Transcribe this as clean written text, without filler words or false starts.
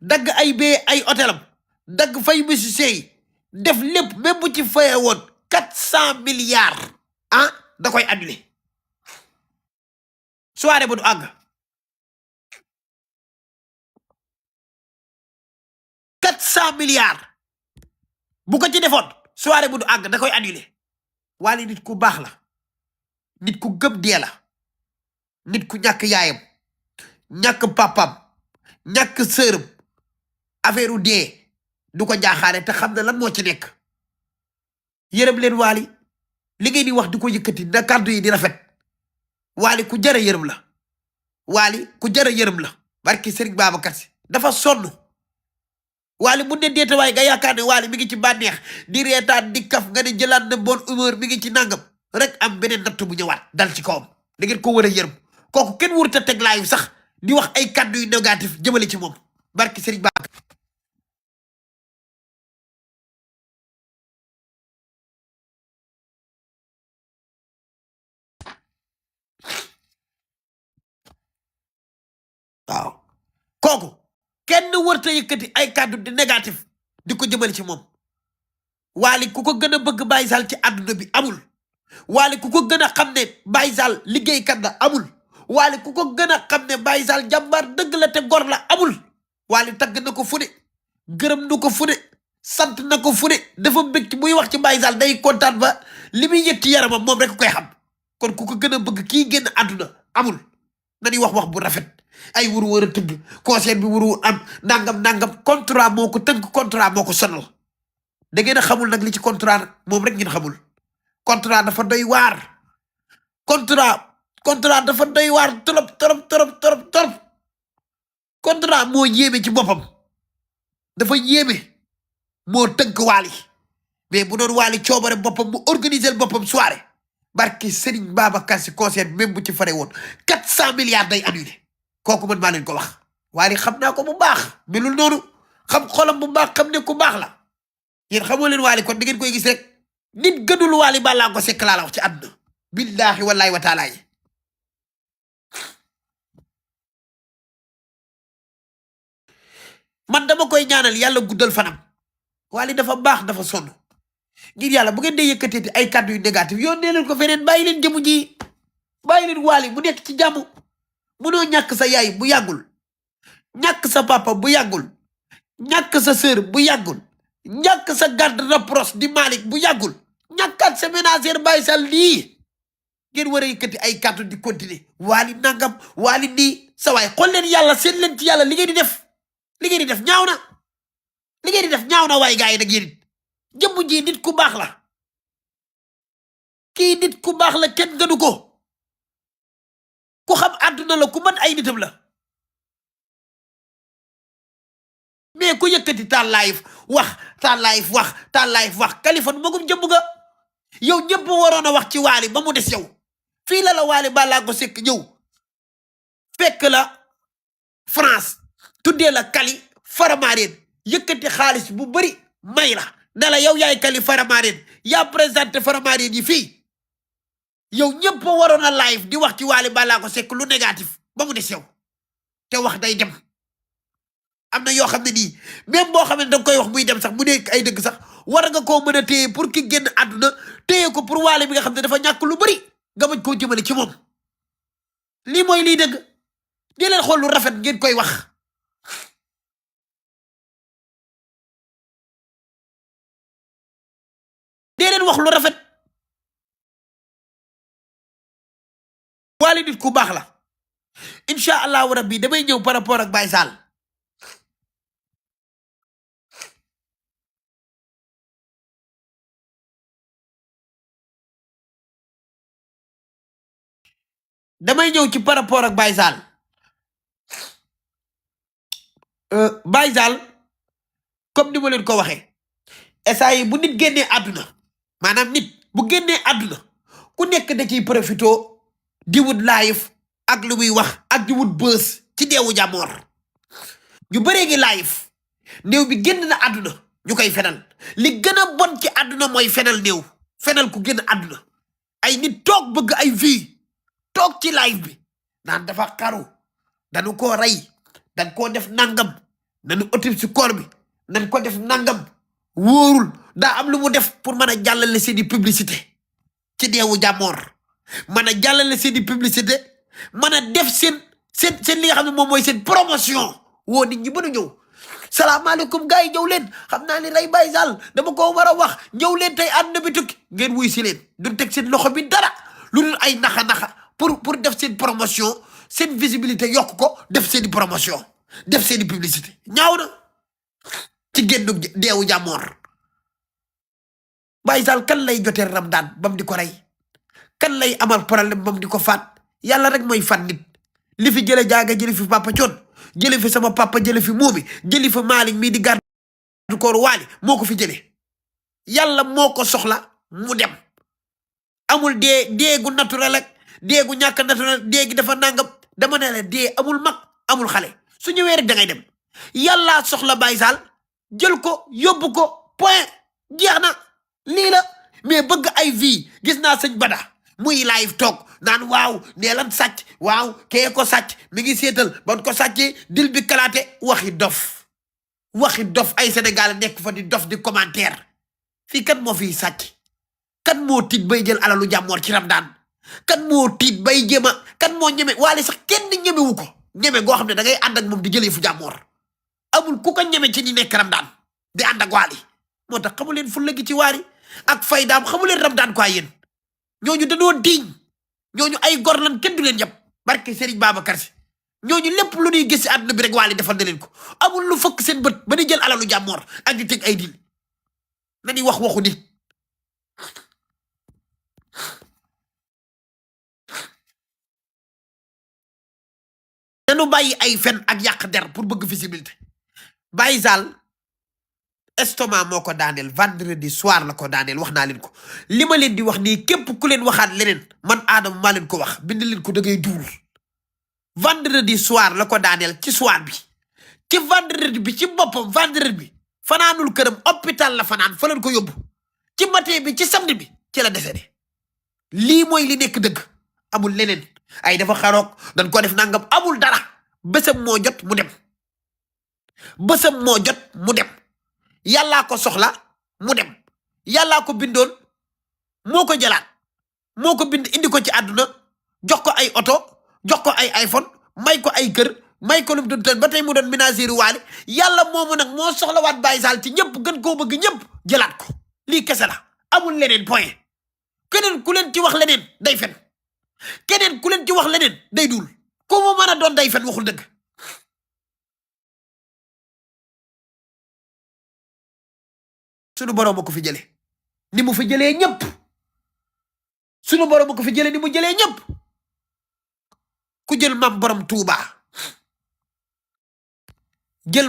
dagg ay bee ay hôtelam dagg fay musiciens yi def lépp même bu ci fayee woon 400 milliards ah da koy annulé soirée ba du àgg 400 milliards bu ko ci defoon soirée bu du àgg da koy annulé Wally nit ku baax la nit ku gëm dee la nit ku ñàkk yaayam ñàkk papam ñàkk sërëm affaire u dee du ko jaaxaane te xam na lan moo ci nekk yërëm leen Wally li ngeen di wax di ko yëkkati na kàddu yi di rafet Wally ku jara yërëm la Wally ku jara yërëm la barki Serigne Babacar Sy dafa sonn Wally bu ne deete waaye nga yaakaar ne Wally mi ngi ci bànneex di reetaan di kaf nga ne jëlaat na bonne humeur mi ngi ci nangam rek am beneen natt bu ñëwaat dal ci kawam da ngeen ko war a yërëm kooku kenn wurut a teg laayu sax di wax ay kàddu yu négatif jëmale ci moom barki Serigne Babacar waaw kooku kenn wërta yëkkati ay kàddu di négatif di ko jëmale ci moom Wally ku ko gën a bëgg Baye Zale ci àdduna bi amul Wally ku ko gën a xam ne Baye Zale liggéeykat la amul Wally ku ko gën a xam ne Baye Zale jàmbaar dëgg la te gor la amul Wally tagg na ko fu ne gërëm na ko fu ne sant na ko fu ne dafa bëgg muy wax ci Baye Zale day kontaan ba li muy yëg ci yaramam moom rek koy xam kon ku ko gën a bëgg kii génn àdduna amul nañuy wax bu rafet ay wuru war a tëgg concert bi wuru am nangam contrat moo ko tënk contrat moo ko sonal da ngeen a xamul nag li ci contrat moom rek ngeen xamul contrat dafa doy waar contrat dafa doy waar trop contrat moo yéeme ci boppam dafa yéeme moo tënk Wally mais bu doon Wally coobare boppam mu organiser boppam soirée barki Serigne Babacar Sy concert même bu ci fare woon 400 milliards day annulé kooku man maa leen ko wax Wally xam naa ko bu baax melul noonu xam xolam bu baax xam ne ku baax la yéen xamoo leen Wally kon da ngeen koy gis rek nit gënul Wally Ballago Seck laa la wax ci àdduna billahi wallahi wa taala yi man dama koy ñaanal yàlla guddal fanam Wally dafa baax dafa sonn ngir yàlla bu ngeen dee yëkkateeti ay kàddu yu négatif yoon nee leen ko feneen bàyyi leen jëmu ji bàyyi leen Wally mu nekk ci jàmm munoo ñàkk sa yaay bu yàggul ñàkk sa papa bu yàggul ñàkk sa sœur bu yàggul ñàkk sa garde rapproché di Malick bu yàggul ñàkkaat sa ménagère Baye Zale lii ngeen war a yëkkati ay kàddu di continuer Wally nangam Wally nii sa waay xool leen yàlla seen leen ci yàlla li ngeen di def ñaaw na li ngeen di def ñaaw na waaye gars yi nag yéen jëmm ji nit ku baax la kii nit ku baax la kenn gënu ko ku xam àdduna la ku mën ay nitam la mais ku yëkkati taal live wax Kaliphone magum jëmm nga yow ñëpp waroon a wax ci Wally ba mu des yow fii la Wally Ballago Seck ñëw fekk la France tuddee la Kali Faramareen yëkkati xaalis bu bari may la ne la yow yaay Kali Faramareen yaa présenté Faramareen yi fii yow ñëpp waroon a live di wax ci Wally Ballago Seck lu négatif ba mu des yow te wax day dem am na yoo xam ne nii même boo xam ne danga koy wax muy dem sax mu nekk ay dëgg sax war nga koo mën a téye pour ki génn àdduna téye ko pour Wally bi nga xam ne dafa ñàkk lu bari nga bañ koo jëmale ci moom lii mooy lii dëgg di leen xool lu rafet ngeen koy wax dee leen wax lu rafet Wally nit ku baax la incha allahu rabbi damay ñëw par rapport ak Baye Zale damay ñëw ci par rapport ak Baye Zale Baye Zale comme ni ma leen ko waxee essa yi bu nit génnee àdduna maanaam nit bu génnee àdduna ku nekk da ciy profité di wut live ak lu muy wax ak di wut bës ci deewu jàmmoor ñu bëree ngi live néew bi génn na àdduna ñu koy fenal li gën a bon ci àdduna mooy fenal néew fenal ku génn àdduna ay nit toog bëgg ay vie toog ci live bi naan dafa xaru dañu koo rey dañ koo def nangam nañu autopsie corps bi nañ ko def nangam wóorul daa am lu mu def pour mën a jàllale seeni publicité ci deewu jàmmoor mën a jàllale seeni publicité mën a def seen li nga xam ne moom mooy seen promotion woo nit ñi mën a ñëw salaamaaleykum gars yi ñëw leen xam naa ni Ray Baye Sall dama ko war a wax ñëw leen tey àdduna bi tukki ngeen wuy si leen duñ teg seen loxo bi dara lu dul ay naxa pour def seen promotion seen visibilité yokk ko def seeni promotion def seeni publicité ñaaw na ci génnu deewu jàmmoor Baye Sall kan lay jotee Ramadaan bam di ko rey kan lay amal problème bam di ko faat yàlla rek mooy faat nit li fi jële jaaga jële fi papa coon jële fi sama papa jële fi moomi jële fi Malick mii di garde koor waali moo ko fi jële yàlla moo ko soxla mu dem amul deegu naturel ak deegu ñàkk naturel deegi dafa nangam dama ne la dee amul mag amul xale su ñëwee rek da ngay dem yàlla soxla Baye Sall jël ko yóbbu ko point jeex na lii la mais bëgg ay vie gis naa sëñ Bada muy live toog naan waaw nee lan sàcc waaw kee ko sàcc mi ngi seetal ban ko sàccee dil bi kalaate waxi dof ay Sénégal nekk fa di dof di commentaire fii kan moo fiy sàcc kan moo tiit bay jël alalu jàmmoor ci Ramadaan kan moo tiit bay jéema kan moo ñeme waale sax kenn ñemewu ko ñeme goo xam ne da ngay ànd ak moom di jëlee fu jàmmoor amul ku ko ñeme ci ñi nekk Ramadaan di ànd ak waali moo tax xamu leen fulla gi ci waari ak faydaam xamu leen Ramadaan quoi yéen ñooñu dañoo diiñ ñooñu ay gor lan kenn du leen yab barke Serigne Babacar Si ñooñu lépp lu ñuy gis ci àdduna bi rek waali defal na leen ko amul lu fëkk seen bët ba di jël alalu jàmmoor ak di teg ay dil na di wax waxu nit dañu bàyyi ay fen ak yàq der pour bëgg visibilité Baye Sall estomac moo ko daaneel vendredi soir la ko daaneel wax naa leen ko li ma leen di wax nii képp ku leen waxaat leneen man Adama maa leen ko wax bind leen ko da ngay duur vendredi soir la ko daaneel ci soir bi ci vendredi bi ci boppam vendredi bi fanaanul këram hôpital la fanaan fa leen ko yóbbu ci matin bi ci samedi bi ci la décédé lii mooy li nekk dëgg amul leneen ay dafa xaroog dañ ko def nangam amul dara bésam moo jot mu dem bésam moo jot mu dem yàllaa ko soxla mu dem yàllaa ko bindoon moo ko jëlaat moo ko bind indi ko ci àdduna jox ko ay oto jox ko ay iPhone may ko ay kër may ko lu mu doon ba tey mu doon ménagère waale yàlla moomu nag moo soxlawaat Baye Sall ci ñëpp gën koo bëgg ñëpp jëlaat ko lii kese la amul leneen point keneen ku leen ci wax leneen day fen keneen ku leen ci wax leneen day duul ku mu mën a doon day fen waxul dëgg sunu borom a ko fi jële ni mu fi jëlee ñëpp sunu borom a ko fi jële ni mu jëlee ñëpp ku jël mam borom Tuuba jël